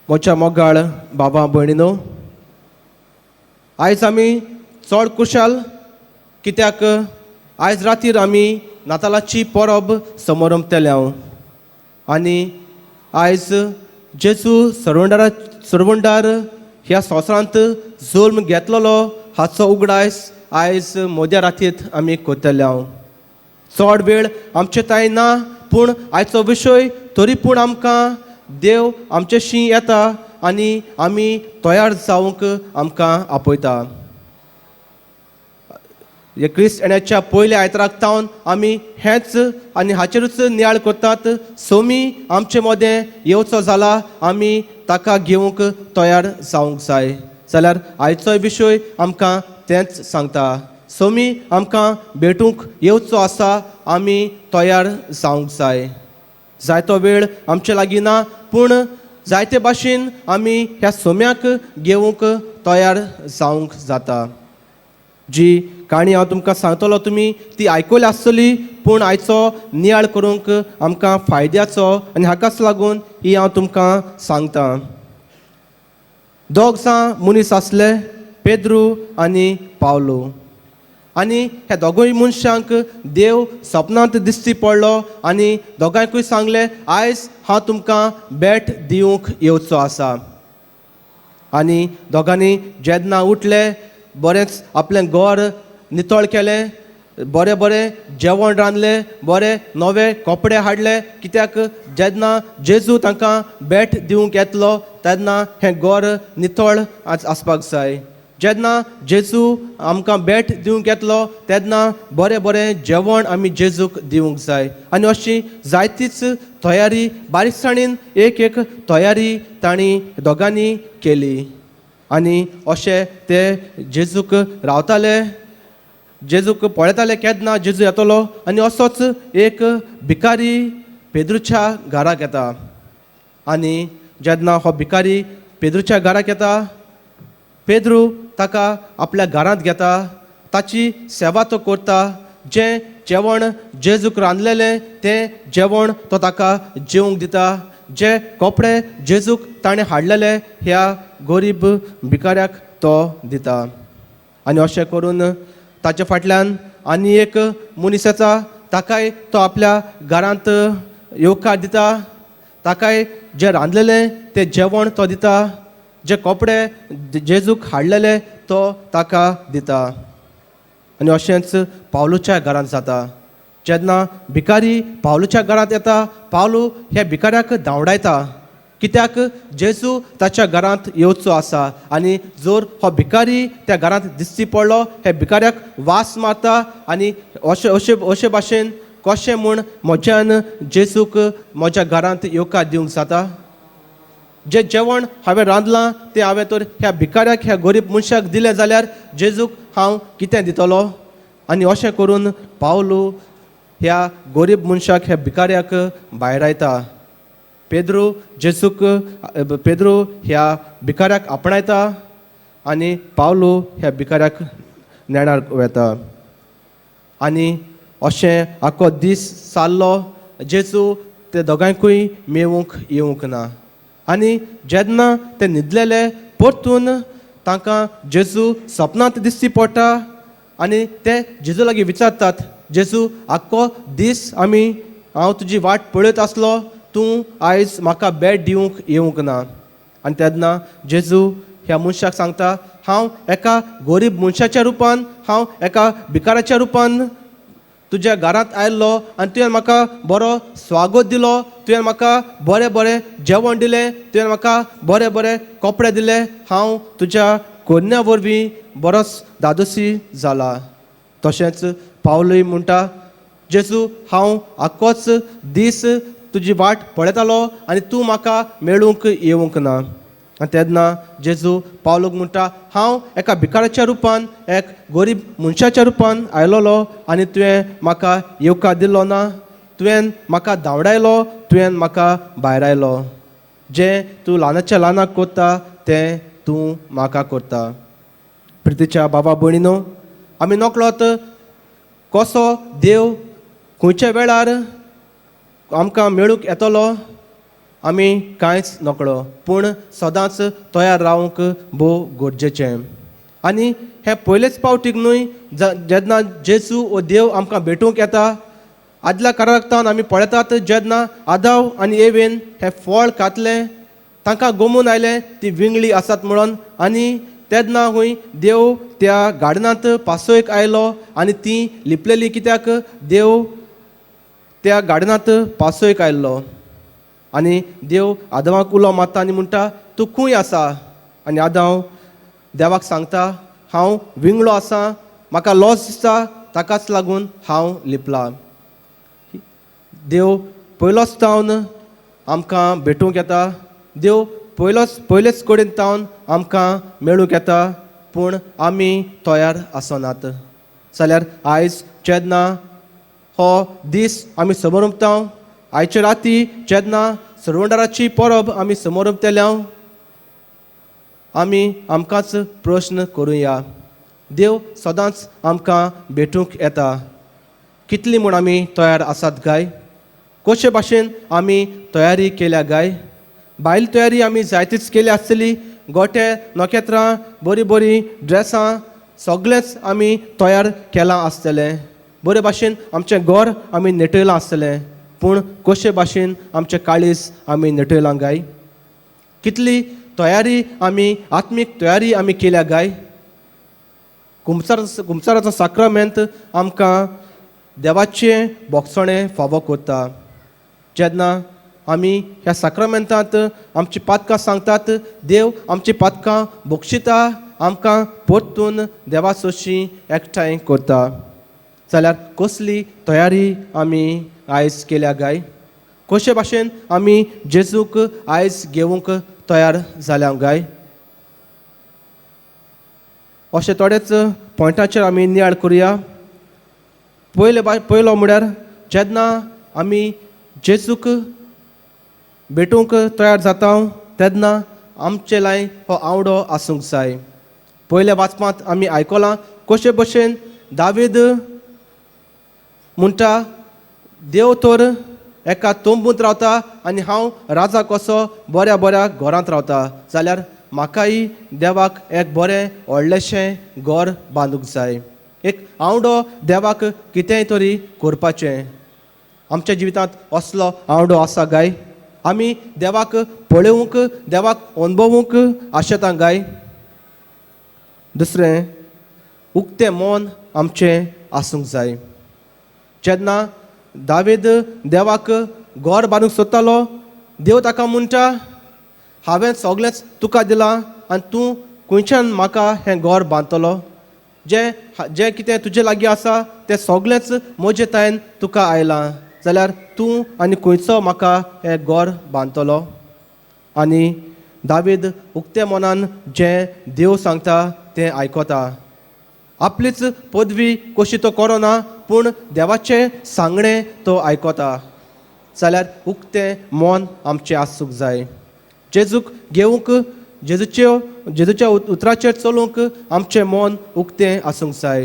म्हज्या मोगाळ बाबा भयणीनो, आयज आमी चड खुशाल कित्याक आयज रातीर आमी नातालाची परब समरंपतले हांव आनी आयज जेजू सरवंडारा सरवंडार ह्या संवसारांत जल्म घेतलेलो हाचो उगडास आयज मध्या रातींत आमी करतले हांव. चड वेळ आमचे तांय ना, पूण आयचो विशय तरी पूण आमकां देव आमच्याशी येता आनी आमी तयार जावंक आमकां आपयता. हे क्रिस्त येण्याच्या पयल्या आयताराक तावन आमी हेंच आनी हाचेरूच नियाळ करतात. सोमी आमचे मदें येवचो जाला, आमी ताका घेवंक तयार जावंक जाय. जाल्यार आयचोय विशय आमकां तेंच सांगता. सोमी आमकां भेटूंक येवचो आसा, आमी तयार जावंक जाय. जायतो वेळ आमचे लागीं ना, पूण जायते भाशेन आमी ह्या सोम्याक घेवंक तयार जावंक जाता. जी काणी हांव तुमकां सांगतलो तुमी ती आयकली आसतली, पूण आयचो नियाळ करूंक आमकां फायद्याचो आनी हाकाच लागून ही हांव तुमकां सांगता. दोग जाण मनीस आसले, पेद्रू आनी पावलो. आनी ह्या दोगूय मनशांक देव सपनांत दिश्टी पडलो आनी दोगांयकूय सांगलें, आयज हांव तुमकां भेट दिवंक येवचो आसा. आनी दोगांनी जेन्ना उठले, बरेंच आपलें घर नितळ केलें, बरें बरें जेवण रांदलें, बरे नवे कपडे हाडले, कित्याक जेन्ना जेजू तांकां भेट दिवंक येतलो तेन्ना हें घर नितळ आसपाक जाय. जेन्ना जेजू आमकां भेट दिवंक येतलो तेन्ना बरें बरें जेवण आमी जेजूक दिवंक जाय. आनी अशी जायतीच तयारी बारीकसाणीन एक एक तयारी तांणी दोगांनी केली. आनी अशें ते जेजूक रावताले, जेजूक पळयताले केन्ना जेजू येतलो. आनी असोच एक भिकारी पेद्रूच्या घराक येता. आनी जेन्ना हो भिकारी पेद्रूच्या घराक येता, पेद्रू ताका आपल्या घरांत घेता, ताची सेवा तो करता. जें जेवण जेजूक रांदलेलें तें जेवण तो ताका जेवंक दिता. जे कपडे जेजूक ताणें हाडलेले ह्या गरीब भिकाऱ्याक तो दिता. आनी अशें करून ताच्या फाटल्यान आनी एक मनीस येता, ताकाय तो आपल्या घरांत येवकार दिता. ताकाय जें रांदलेलें तें जेवण तो दिता, जे कपडे जेजूक हाडलेले तो ताका दिता. आनी अशेंच पावलूच्या घरांत जाता. जेन्ना भिकारी पावलूच्या घरांत येता, पावलू ह्या भिकाऱ्याक धांवडायता, कित्याक जेजू ताच्या घरांत येवचो आसा. आनी जर हो भिकारी त्या घरांत दिश्टी पडलो, हे भिकाऱ्याक वास मारता. आनी अशें अशें अशे भाशेन कशें म्हूण म्हज्यान जेजूक म्हज्या घरांत येवकार दिवंक जाता? जें जेवण हांवें रांदलां तें हांवें तर ह्या भिकाऱ्याक, ह्या गरीब मनशाक दिलें जाल्यार जेजूक हांव कितें दितलो? आनी अशें करून पावलू ह्या गरीब मनशाक, ह्या भिकाऱ्याक भायरायता. पेद्रू जेजूक, पेद्रू ह्या भिकाऱ्याक आपणायता आनी पावलू ह्या भिकाऱ्याक नेणार वेता. आनी अशें आख्खो दीस सारलो, जेजू ते दोगांयकूय मेवूंक येवंक ना. आनी जेन्ना ते न्हिदलेले, परतून तांकां जेजू सपनांत दिश्टी पडटा. आनी ते जेजू लागीं विचारतात, जेजू आख्खो दीस आमी हांव तुजी वाट पळयत आसलो, तूं आयज म्हाका भेट दिवंक येवंक ना. आनी तेन्ना जेजू ह्या मनशाक सांगता, हांव एका गरीब मनशाच्या रुपान, हांव एका भिकाराच्या रुपान तुज्या घरांत आयल्लो आनी तुवें म्हाका बरो स्वागत दिलो, तुवें म्हाका बरें बरें जेवण दिलें, तुवें म्हाका बरे बरे कपडे दिले, हांव तुज्या कोन्या वरवीं बरोच धादोशी जाला. तशेंच पावलूय म्हणटा, जेजू हांव आख्खोच दीस तुजी वाट पळयतालो आनी तूं म्हाका मेळूंक येवंक ना. आनी तेन्ना जेजू पावलूक म्हणटा, हांव एका भिकाराच्या रुपान, एक गरीब मनशाच्या रुपान आयलोलो आनी तुवें म्हाका येवकार दिलो ना, तुवें म्हाका धांवडायलो, तुवें म्हाका भायरायलो. जें तूं ल्हानाच्या ल्हानाक करता तें तूं म्हाका करता. प्रितीच्या बाबा भयणीनो, आमी नकळत कसो देव खंयच्या वेळार आमकां मेळूंक येतलो आमी कांयच नकळो, पूण सदांच तयार रावंक भोव गरजेचें. आनी हें पयलेच पावटीक न्हय जेन्ना जेजू वो देव आमकां भेटूंक येता. आदल्या काळाक तावन आमी पळयतात, जेन्ना आदाव आनी एवेन हें फळ खातलें, तांकां गोमून आयलें ती विंगळी आसात म्हणून, आनी तेन्ना हूंय देव त्या गार्डनांत पासयेक आयलो आनी ती लिपलेली कित्याक देव त्या गार्डनांत पासयेक आयल्लो. आनी देव आदावाक उलो मारता आनी म्हणटा, तूं खंय आसा? आनी आदाव देवाक सांगता, हांव विंगळो आसा, म्हाका लॉस दिसता, ताकाच लागून हांव लिपला. देव पयलोच तावन आमकां भेटूंक येता, देव पयलेच कडेन तावन आमकां मेळूंक येता, पूण आमी तयार आसनात. जाल्यार आयज जेन्ना हो दीस आमी समोर, आयचे राती जेन्ना सरवंडाराची परब आमी समोर, आमी आमकांच प्रश्न करुया, देव सदांच आमकां भेटूंक येता, कितली म्हूण आमी तयार आसात गाय? कशे भाशेन आमी तयारी केल्या गाय? बायल तयारी आमी जायतीच केल्या आसतली, गोटे, नखेत्रां, बरीं बरीं ड्रेसां सगळेंच आमी तयार केलां आसतलें, बरे भाशेन आमचें घर आमी नेटयलां आसतलें, पूण कशे भाशेन आमचें काळीज आमी नेटयलां गाय? कितली तयारी आमी, आत्मीक तयारी आमी केल्या गाय? कुमसाराचो साक्रामेंत आमकां देवाचें बोगसणें फावो करता. जेन्ना आमी ह्या साक्रामेंतांत आमची पातकां सांगतात, देव आमची पातकां बक्षिता, आमकां परतून देवा सोशी एकठांय करता. जाल्यार कसली तयारी आमी आयज केल्या गाय? कशे भाशेन आमी जेजूक आयज घेवंक तयार जाल्या गाय? अशे थोडेच पॉयंटाचेर आमी नियाळ करुया. पयलो म्हळ्यार, जेन्ना आमी जेजूक भेटूंक तयार जाता तेन्ना आमचे लाय हो आवडो आसूंक जाय. पयल्या वाचपांत आमी आयकलां कशे भशेन दावीद म्हणटा, देव तर एका तंबूंत रावता आनी हांव राजा कसो बऱ्या बऱ्या घरांत रावता, जाल्यार म्हाकाय देवाक एक बरें व्हडलेशें घर बांदूंक जाय. एक आवडो देवाक कितेंय तरी करपाचें. आमच्या जिवितांत असलो आवडो आसा गाय? आमी देवाक पळोवंक, देवाक अणभवूंक आशेता गाय? दुसरें, उक्तें मन आमचें आसूंक जाय. जेन्ना दावीद देवाक घर बांदूंक सोदतालो, देव ताका म्हणटा, हांवें सगळेंच तुका दिलां आनी तूं खंयच्यान म्हाका हें घर बांदतलो? जें जें कितें तुजे लागीं आसा तें सगळेंच म्हजे तायन तुका आयलां, जाल्यार तूं आनी खंयचो म्हाका हें घर बांदतलो? आनी दावीद उक्ते मनान जें देव सांगता तें आयकता. आपलीच पदवी कशी तो करना, पूण देवाचें सांगणें तो आयकता. जाल्यार उक्तें मन आमचें आसूंक जाय. जेजूक घेवंक, जेजूच्या उतराचेर चलूंक आमचें मन उक्तें आसूंक जाय.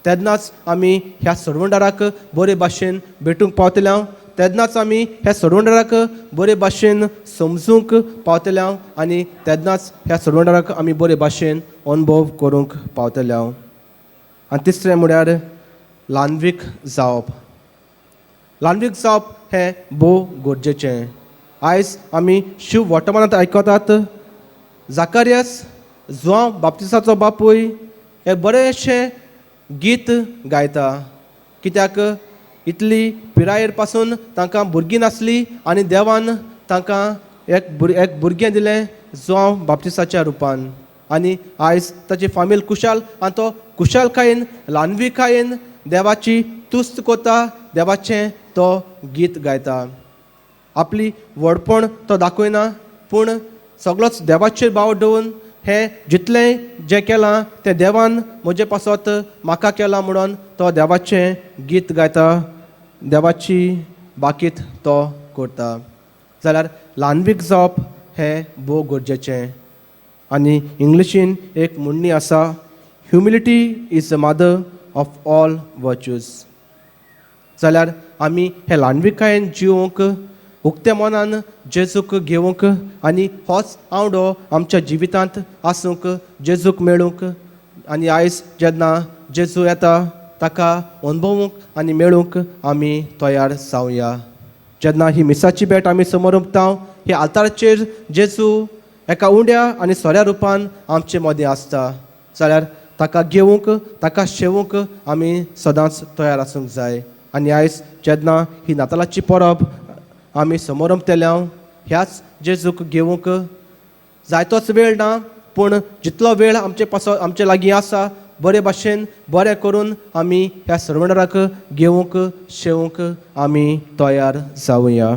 तेन्नाच आमी ह्या सरवंडाराक बरे भाशेन भेटूंक पावतले, तेन्नाच आमी ह्या सरवंडाराक बरे भाशेन समजूंक पावतले आनी तेन्नाच ह्या सरवंडाराक आमी बरे भाशेन अनुभव करूंक पावतले. आनी तिसरें म्हळ्यार ल्हानवीक जावप. ल्हानवीक जावप हें भोव गरजेचें. आयज आमी शिव वर्तमानांत आयकतात, जाकारियस जुआंव बाप्तिसाचो बापूय हे बरेंशें गीत गायता, कित्याक इतली पिरायेर पासून तांकां भुरगीं नासली आनी देवान तांकां एक भुरगें दिलें जुआंव बाप्तिसाच्या रुपान. आनी आयज ताची फामील कुशाल आनी तो कुशालकायेन, ल्हानविकायेन देवाची तुस्त करता, देवाचें तो गीत गायता. आपली व्हडपण तो दाखयना, पूण सगळोच देवाचेर भाव दवरून हें जितलें जें केलां तें देवान म्हजे पासत म्हाका केलां म्हणून तो देवाचें गीत गायता, देवाची बाकीत तो करता. जाल्यार ल्हानवीक जावप हें भोव गरजेचें. आनी इंग्लिशीन एक म्हणणी आसा, "Humility is the mother of all virtues." जाल्यार आमी हे ल्हानविकायेन जिवंक उक्त्या मनान जेजूक घेवंक आनी होच आवडो आमच्या जिवितांत आसूंक, जेजूक मेळूंक. आनी आयज जेन्ना जेजू येता ताका अनुभवूंक आनी मेळूंक आमी तयार जावया. जेन्ना ही मिसाची भेट आमी समोर ह्या आल्ताराचेर जेजू एका उंड्या आनी सोऱ्या रुपान आमचे मदीं आसता जाल्यार ताका घेवंक, ताका शेवूंक आमी सदांच तयार आसूंक जाय. आनी आयज जेन्ना ही नातालाची परब आमी समोरंपतल्या, ह्याच जेजूक घेवंक जायतोच वेळ ना, पूण जितलो वेळ आमचे पासो आमचे लागीं आसा, बरे भाशेन बरें करून आमी ह्या सर्वणराक घेवंक शेवंक आमी तयार जावया.